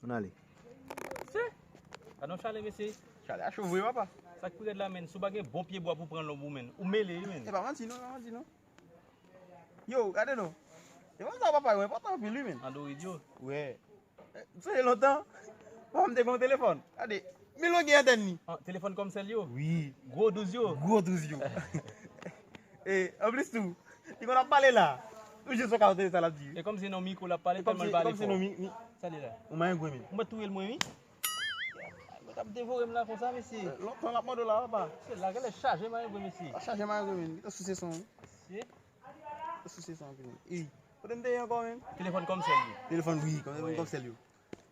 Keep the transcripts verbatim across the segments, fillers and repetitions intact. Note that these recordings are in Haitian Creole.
Ann ale. Se? Gade yon chalè, mesye. Chalè a cho vre, papa. Sa k pi rèd la, menn, si w pa gen bon pye bwa pou pran lonb ou, menn, ou mele, wi, menn. E pa manti, non, pa manti, non. Yo, gade non. E pa sa, papa, yo enpòtan anpil, wi, menn. Android yo. Wè. Eh, m sonje lontan, papa m te gen yon telefòn. Gade, men lwen gen antèn li. Ah, telefòn kòmsèl yo? Wi. Gwo douz yo? Gwo douz yo. E, anplis tou, li konn ap pale la. Ou jis wè ka tande sa l ap di. E kòmsi non mikwo l ap pale, E kòmsi tèlman l pale kòmsi fò. Non mi, mi, Sa li la? Ou mayengwen, men. Ou mèt touye l mwen, wi. Mwen t ap devore m la konsa, mesye. Lontan l ap mande w la, papa. Se la, genlè chaje mayengwen, mesye. Pa chaje mayengwen, men. Li te souse son, wi. Se? Li te souse son anpil, men. Ey, kote m te ye ankò, men? Telefòn kòmsèl li. Telefòn, wi, kòm Wi. Kòmsèl yo.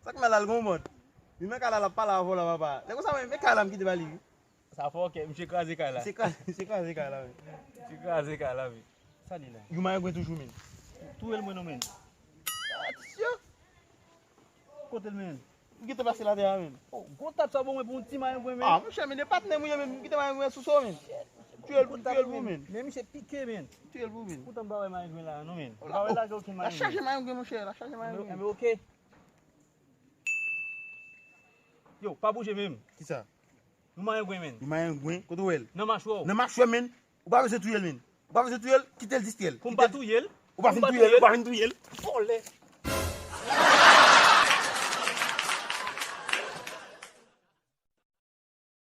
Sa k mal la, l gon mòd. Li men kay la, l ap pale avè w la, papa. Lè konsa, men, men kay la, m kite ba li, wi. Sa fò, ok, misye kraze kay la. Se kraze, se kraze kay la, men. Misye kraze kay la, wi. Sa li la? Yo mayengwen toujou, men. Touye l mwen non, men. Atis yo. Kote l, men? M kite pase la tè a, men. Oh, gwo tab sa bon mwen pou yon ti mayengwen, men. Ah, monchè, men de patnè mwen, men m kite mayengwen sou so, men. Touye l, Gwo touye tab, l pou, men. Men. Men misye pike, men. Touye l pou, men. Poutan m pa wè mayengwen la, non, men. M pa wè lage okenn La chaje mayengwen. Mayengwen, monchè, la chaje mayengwen. Enben, ok. Yo, pa bouje menm. Kisa? Nou mayengwen, men. Yo mayengwen, kote w wè l? Nan machwè w. Nan machwè, men. Ou pa bezwen touye l, men. Ou pa bezwen touye l, kite l distrè l. Pou m pa touye l. Ou pa Pou vin m pa touye l, touye ou pa vin touye l. Vòlè.